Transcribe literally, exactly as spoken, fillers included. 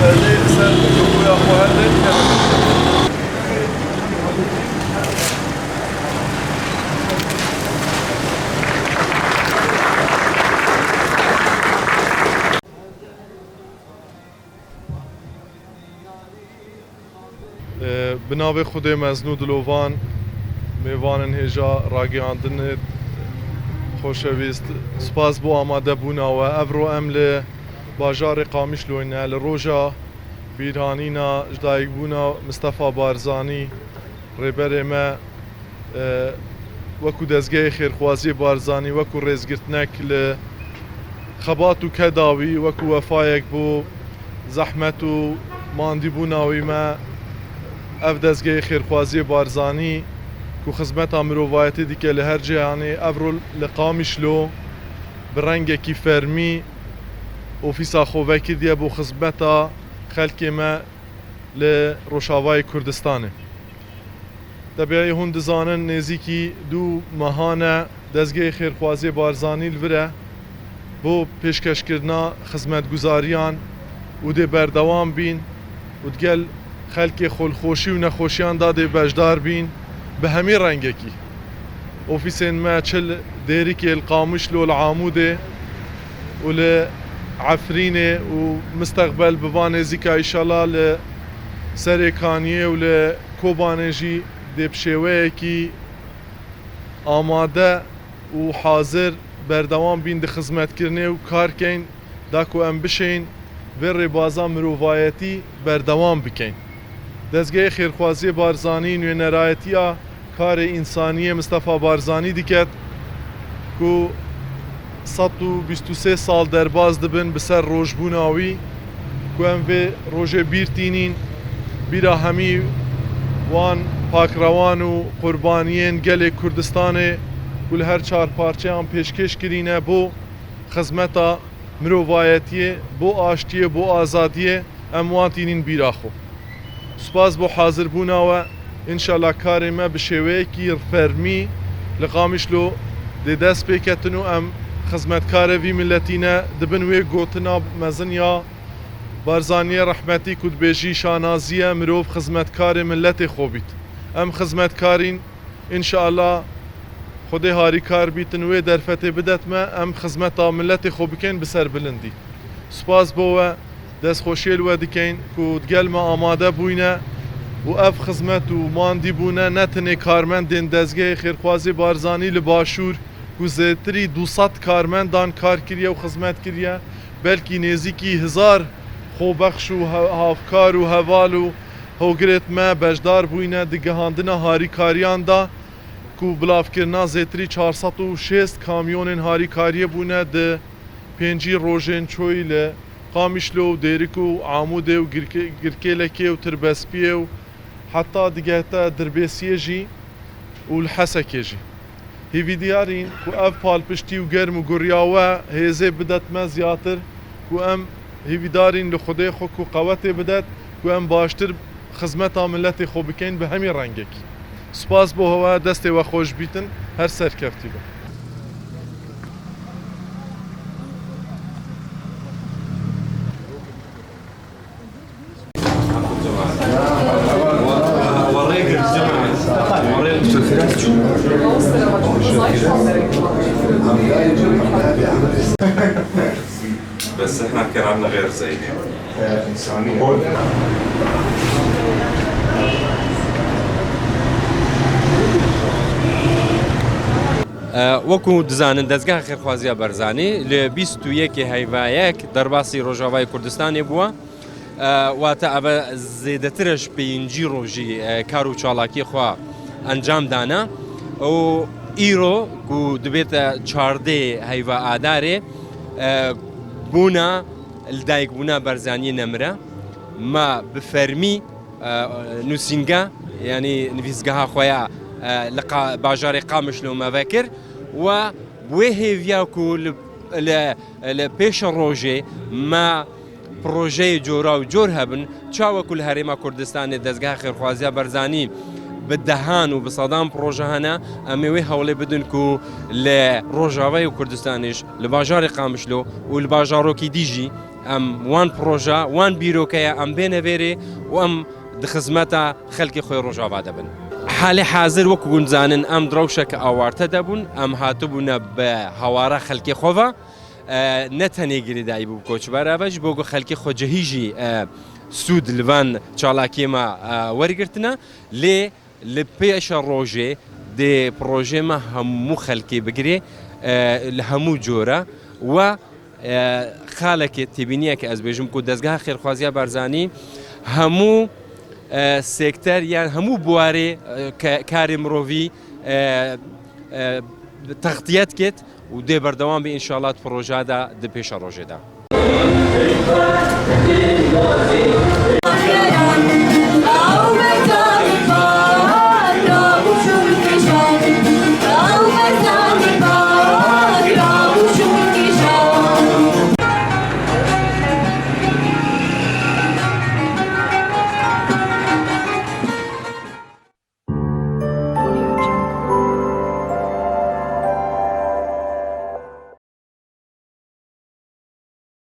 Ser logoya xwe helde. Bi navê Xwedê mezin û dilovan, mêvanên hêja ragihandinê xoşewîst, spas bo amadebûna we. Evro em li bajarê Qamişloyê ne, li roja bîranîna ji dayikbûna Mistefa Barzanî, rêberê me, e, wekû dezgehê xêrxwaziyê Barzanî, wekû rêzgirtinek li xebat û keda wî, wekû wefayek bo zehmet û mandîbûna wî me ev dezgehê xêrxwaziyê Barzanî ku xizmeta mirovayetê dike li her cîhanê, evro li Qamişlo bi rengekî fermî ofîsa xwe vekidiye bo xizmeta xelkê me li Rojavayê Kurdistanê. Tebiî hûn dizanin nêzîkî du mehan e dezgehê xêrxwaziyê Barzanî li vir e bo pêşkeşkirina xizmetguzariyan û dê berdewam bîn û digel xelkê xwe li xweşî û nexweşiyan de dê beşdar bîn bi hemî rengekî. Ofîsên me çi li Dêrikê, li Qamişlo, li Amûdê û li Efrînê û misteqbel bi van nêzîka înşallah li Serêkaniyê û li Kobanê jî dê bi şêweyekî amade û hazir berdewam bîn di xizmetkirinê û kar keyn da ku em bişên vê rêbaza mirovayetî berdewam bikeyn. Dezgehê Xêrxwaziyê Barzanî nûnerayetiya karê însaniyê Mistefa Barzanî diket ku sed û bîst û sê sal derbas dibin bi ser rojbûna wî, ku em vê rojê bîr tînîn, bîra hemî wan pakrewan û qurbaniyên gelê Kurdistanê ku li her çar parçeyan pêşkêş kirîne bo xizmeta mirovayetiyê, bo aştiyê, bo azadiyê, em wan tînîn bîra xwe. Spas bo hazirbûna we. Înşallah karê me bi şêweyekî fermî li Qamişlo dê dest pê ketin û em xizmetkarê vî miletî ne. Di bin wê gotina mezin ya Barzaniyê rehmetî ku dibêjî, şanazî ye mirov xizmetkarê miletê xwe bît. Em xizmetkarîn. Înşallah Xwedê harîkar bîtin, wê derfetê bidet me, em xizmeta miletê xwe bikeyn bi serbilindî. Spas bo we, destxweşiyê li we dikeyn ku digel me amade bûyne û ev xizmet û mandî bûne ne tenê karmendên dezgehê Xêrxwazê Barzanî li Başûr ku zêtirî du sed karmendan kar kiriye û xizmet kiriye, belkî nêzîkî hezar xwebexş û he-, havkar û heval û hogirêt me beşdar bûyne di gihandina harîkariyan de ku bilavkirina zêtirî çar sed û şêst kamyonên harîkariyê bûne di pêncî rojên çoyî li Qamişlo û Dêrik û Amûdê û Girke-, Girkêlekê û Tirbespiyê û heta digehte Dirbêsiyê jî û li Hesekê jî. Hêvîdiyarîn ku ev palpiştî û germ û guriya we hêzê bidet me ziyatir, ku em hêvîdarîn li Xwedê xwe ku qewetê bidet, ku em baştir xizmeta miletê xwe bikeyn bi hemî rengekî. Spas bo hewe, destê we xweş bîtin, her serkeftî bin. بس احنا كان عندنا غير زينة. E, wekû dizanin, Dezgeha Xêrxwaziya Barzanî li bîst û yekê heyva yek derbasî Rojavayê Kurdistanê bûye. E, wate eve zêdetir e ji pêncî rojî, e, kar û çalakiyê xwe encam dane û îro ku dibête çardê heyva Adarê, e, bona li dayikbûna Barzaniyê nemire. Me bi fermî, e, nûsînge, yanî nivîsgeha xwe ya, e, li Qa-, bajarê Qamişlo me vekir û bi wê hêviya ku li, li, li pêşerojê me projeyê cora û cor hebin, çawa ku li Herêma Kurdistanê Dezgeha Xêrxwaziya Barzanî bi dehan û bi sedan proje hene, em ê wê hewlê bidin ku li Rojavayê Kurdistanê jî, li bajarê Qamişlo û li bajarokî dî jî Em wan proje, wan bîrokeya em bêne vêrê û em di xizmeta xelkê xwe Rojava de bin. Halê hazir wekî hûn dizanin em di rewşeke awarte de bûn, em hatibûne bi hawara xelkê xwe ve, e, ne tenê girêdayî bû bi koçbera ve, ji bo ku xelkê xwe cihî jî, e, sûd li van çalakiyê me, e, wergirtine. Lê li pêşerojê dê projeyê me hemû xelkê bigirê, e, li hemû cora we, e, xalekê têbîniyeke ez bêjim ku Dezgeha Xêrxwaziya Barzanî hemû, e, sekter yan hemû buwarê, e, ke-, karê mirovî, e, e, textiye diket û dê berdewam be înşallah di projeya de di pêşerojê de.